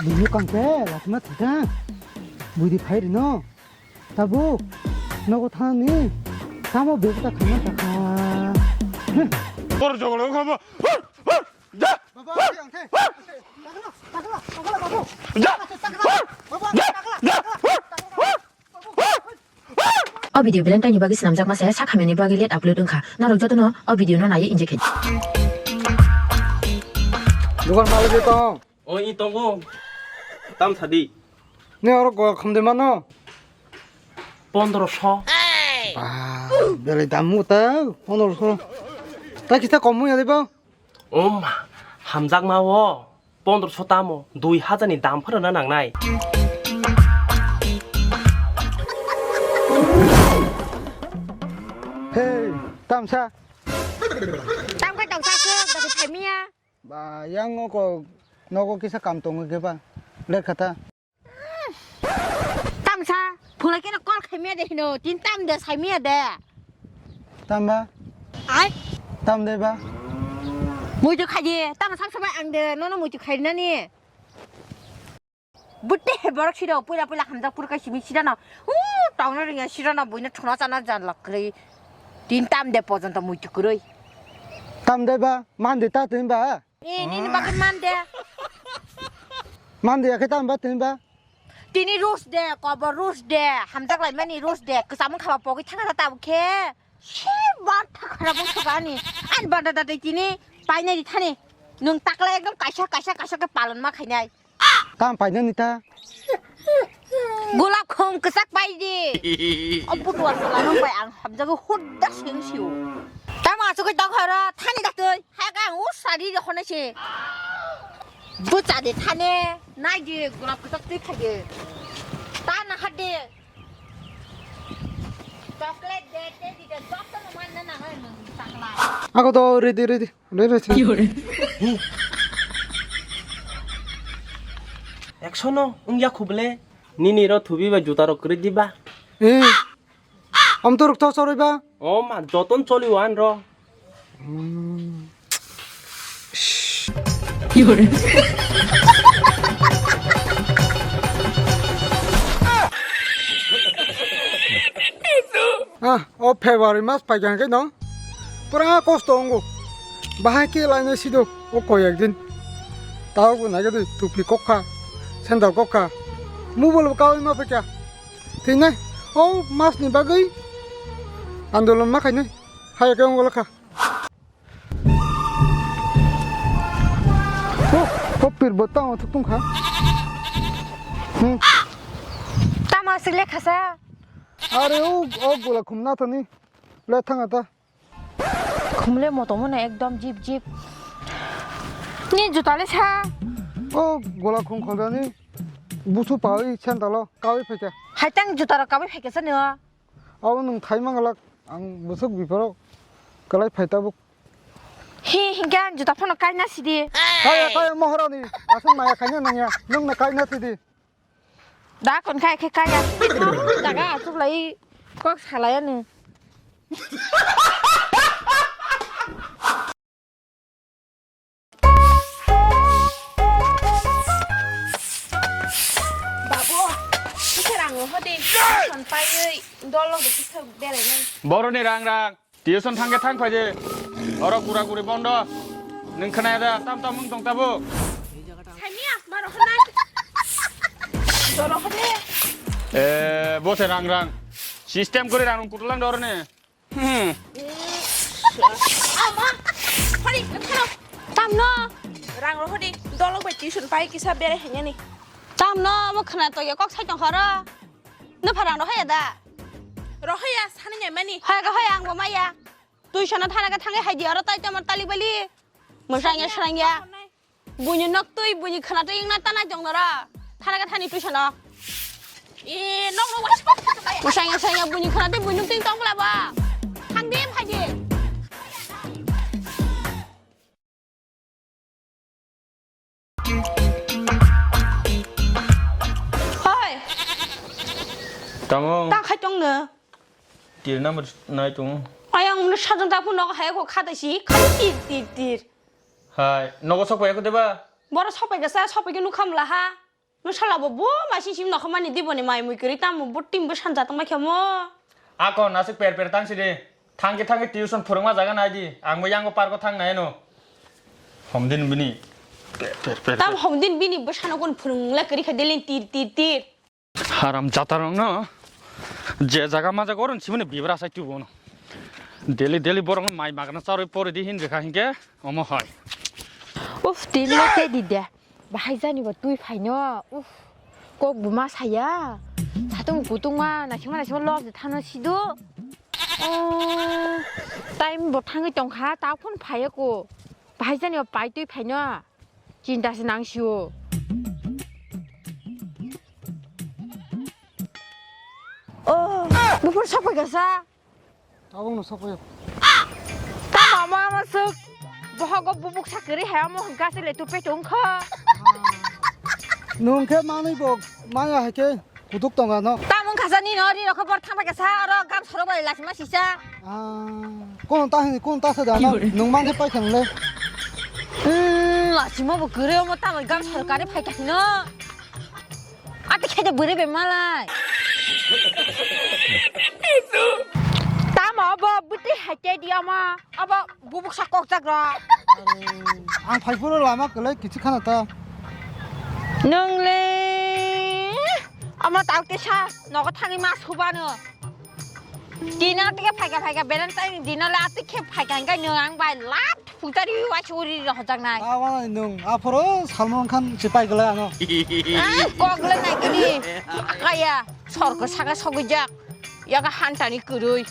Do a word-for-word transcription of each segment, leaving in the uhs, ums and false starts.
Bini kangke latma thikang. Budi phai rino. Tabuk nogo thani. Tamo bebta khana takha. Tor jogolo khama. Ja. Baba, ang the. Takla, takla, takla, babu. Ja. Takla, baba, ja. Takla, takla, takla. O video Valentine ni bagwi swnamjakma se, sak hamyani bagwi late upload wngkha. Norok jotono o video no naiwi enjoy khaidi. Dukan malik tong. O, i tongo. Tam sadi. Ne oro go khum de mano. Pondro so. Ba, belai dam mo ta, pondro so. Ta kisa kom ya de ba. O ma, hamjakma o. Pondro so tamo, dui hajar ni dam phano na nangnai. Hey, tamsa. Tam kha tong sa se, gari phaimiya. Ba, yang oko, nogo kisa kam tongo ke ba. Lekha ta. Tamsa, phulai keno call khaimiya de hino, tin tam de saimiya de. Tamba? Ai? Tam de ba? Muitu khaidi, tamo sak sabai ang de, nono muitu khainani. Butte he borok siro, puila puila hamjak purkai simi sirano. U, tongna ringya sirano, buino thona chana jan lakrei. Tin tam de pojonto muitu kwrwi. Tam de ba, man de ta tin ba? Eh, nini bagwi man de. Man de ya khe tam ba tin ba? Tini rus de, kobor rus de, hamjak lai mani rus de, kwcham wngkha ba pogwi thangkha ta tabuk khe. Si bar thakha ra bwswk ani. Ani banda da tei tini painai di thani. Nwng takla ekdom kaisa, kaisa, kaisa khe palon ma khainai. Tam painani ta. Golap khum kwchak pai di. O butuar kwlai nung bai ang hamjago hudda seng sio. Tamo asugwi tong horo thani da twi. Hai ka ang usari de khone se. Bwcha de thane. Nai di golap kwchak twi khai de. Ta na hat de. Chocolate de, tei di de, joto no man na nang nung takla. Ako to ready, ready. Re, re, re. Eksono wngya khubole, nini ro thubi bai juta rok kwrwi diba? Eh, am to rok to chorwi ba? O ma, joton choli wan ro. Hmm. Ah, o February mas paikha khe no. Pura kosto wngo. Bahai khe lainai sido o koi ekdin. Tao bo naikhe twi tupi kokha, sandal kokha. Mobile bo kaui ma phaikha. Thwinai o masni bagwi andolon ma khainai. Hai khe wngo lakha. O, o pir bo tamo thuk tongkha. Hmm. Tamo aswk lekha sa? Are o, o gola khum nathani. Le thanga ta. Khumle moto mone ekdom jip jip. Ni juta le sa? O gola khum khodani busu pawi sandalo kawi phaikha. Hai tang juta rok kawi phaikha sa ni o? Abo nwng thai manglak ang busuk biphoro kwlai phai tabuk. Hi hinkhe ang juta phano kaina sidi. Kaya kaya Maharani aswk maya khaina nangya nwngno kaina sidi. Da kon khai khe kaya. Daga achuklai kok salai ani. Babo, kisa rang rohodi, tuition paiwi dol logwi kisa berainai. Boroni rang rang. Tuition thangkhe thang phaidi. Oro gura guri bondo. Nwng khwnaya da, tam tam wng tong tabuk. Saini asma rohornai. Dorohode. Eh, bo se rang rang. System kori rang rung kutulang dorne. Hmm. Ama, hori, khano. Tamno. Rang rohodi. Dolok bai tuition pai kisa bere hanyani. Tamno, mo khna to ye kok sai tong khoro. No pha rang rohaya da. Rohaya, sani nyai mani. Hoya ga hoya ang bo maya. Tuition thana ga thangai hai di oro tai tamar tali bali. Musrang ya srang ya. Buini nok twi, buini khwna twi wngna tanai tong nara. Thana ga thani tuition o. E, nok no waisa. Musrang ya srang ya buini khwna twi buini nok twi tong bla ba. Thang di, phai di. Hoi. Tamo. Ta khai tong no. Tir number nai tong. Ayang munu sajang ta phun nok hai ko khata si. Khai tir, tir, tir. Hai, nogo sok paiya kho deba? Boro sok paikha sa, sok paikha nukha mla ha. Nwng sala bo bo mai sing simi nokha mani di boni mai mui kwrwi tamo bo team bo sanja tongma khe mo. Ako nasik per per tang sidi. Thangki thangki tuition phwrwngma jaga nai di. Ang bo yango park o thang nai no. Homdin bini. Per per per. Tam homdin bini bo sano kon phwrwng la kwrwi kha delin tir tir tir. Haram jatarokno je jaga ma jaga oron simani bibra sai tubono. Daily daily borokno mai magna charwi pori di hin rikha hinkhe omo hai. Uf, tin le te di de. Bahai jani bo twi phaino. Uf. Kok bo ma saya. Satung kutung ma naisingma naisingma lok de thano sido. Oh, time bo thangwi tongkha, ta phone phaiya ko. Bahai jani bo pai twi phaino. Chinta se nang sio. Oh, buphur sapai kasa. Tabuk no sapai. Ta mama masuk. Bohogo bubuk sakri hai amo hingka se le tu pe tongkha. Nung khe manwi bo maya hai khe. Kutuk tonga no. Tamung khasa ni no ri rokho bor thangbai kasa oro gam sorok bai lachima sisa. Ah, kon ta hin, kon ta sa da na. Nung man je pai khang le. Hmm, lachima bo kwrwi omo tamoi gam sorkari phai kha hino. Ati khede bwrwi bai malai. Tamo bo bwtwi hai te di omo. Abo bubuk sa kok jak rok. Ang phai phuru lama kwlai kichi khana ta. Nung le. Omo tau te sa nogo thangwi ma subano. Dino tike phaika phaika beren tai dino le ati khe phaika hingkai nung ang bai lap phungtari wai suri rok hojak nai. Awa nung aphoro Salman Khan se pai gala ano. Ah, kok le nai kini. Kaya sorgo saka sogwi jak. Yaga hantani kwrwi.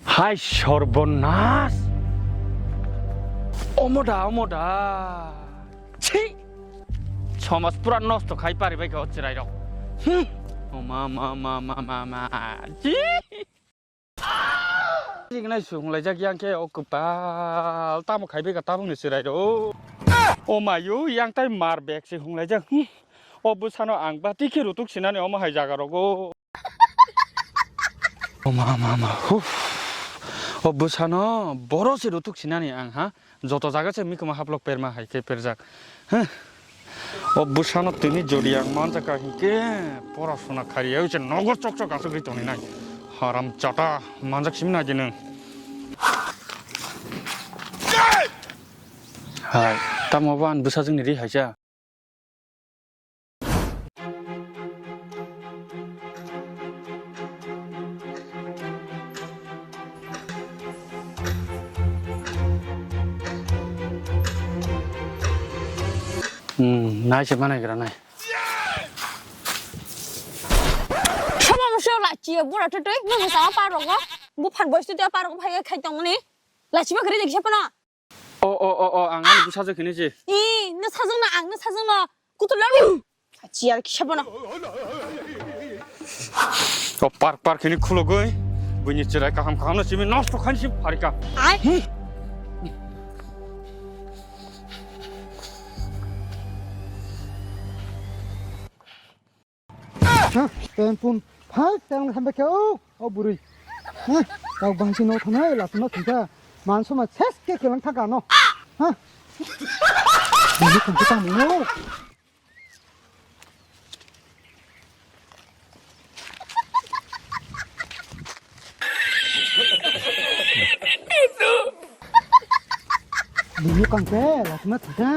Hai sorbonnas! Omoda, omoda! Chi! Somas pura nosto khai pari bai kha o chwrai rok. Hmm. O ma, ma, ma. Chi! Jingnai sunglaijak yang khe o kwpal tamo khaibai ka tabukni chwrai rw. O mayo yang tai mar bag se hunglaijak. Hmm. O bwsano ang bati khe rutuk sinani omo hai jaga rogo. O ma, ma, ma. Huf. O bwsano boro se rutuk sinani ang ha. Joto jaga se mikhumo haplok perma hai khe perjak. Huh. O bwsano tini jodi ang manjak ka hinkhe porasona khariya se nogo chok chok aswk ri toni nai. Haram chata manjak simi nai di nwng. Hai, tamo bo ani bwsajwkni ri hai cha. Hmm, nai se manai gra nai. Sama musuh lah cia, buat ada tu, ini sama parok, bu pan boys tu dia parok, phai khai tong ni, lah cuma kerja siapa nak? O, o, o, o, ang ani bwsajwk hinwi se. Ih, nwsajwkno, ang nwsajwkno. Kutul lani. Chiar kisa bono. O park park hinwi khulugwi. Buini chwrai kaham kaham no simi nosto khaini simi pharika. Ai. Hmm. Ha, tempun phai tang hambe khe o, o bwrwi. Ha, kok bahai se no thanai, la thanai thangkha. Man soma ses khe kelang thangkha no. Ha. Bini thangkha tang mo. Bini kangke la thanai thangkha.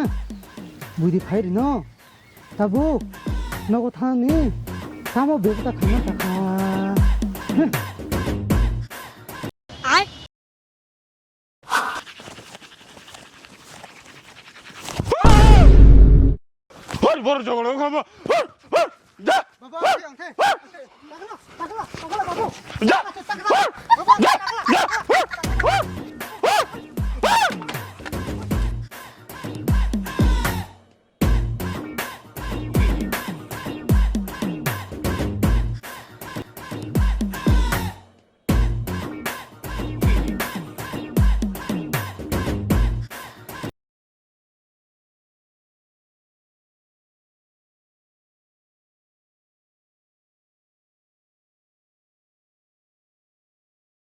Bwrwi phai rino. Tabuk, nogo thani, tamo bebota khaina sakha. Ai. Hor, bor jogolo khama. Hor, hor, ja. Baba, ang the. Takla, takla, takla, babu. Ja.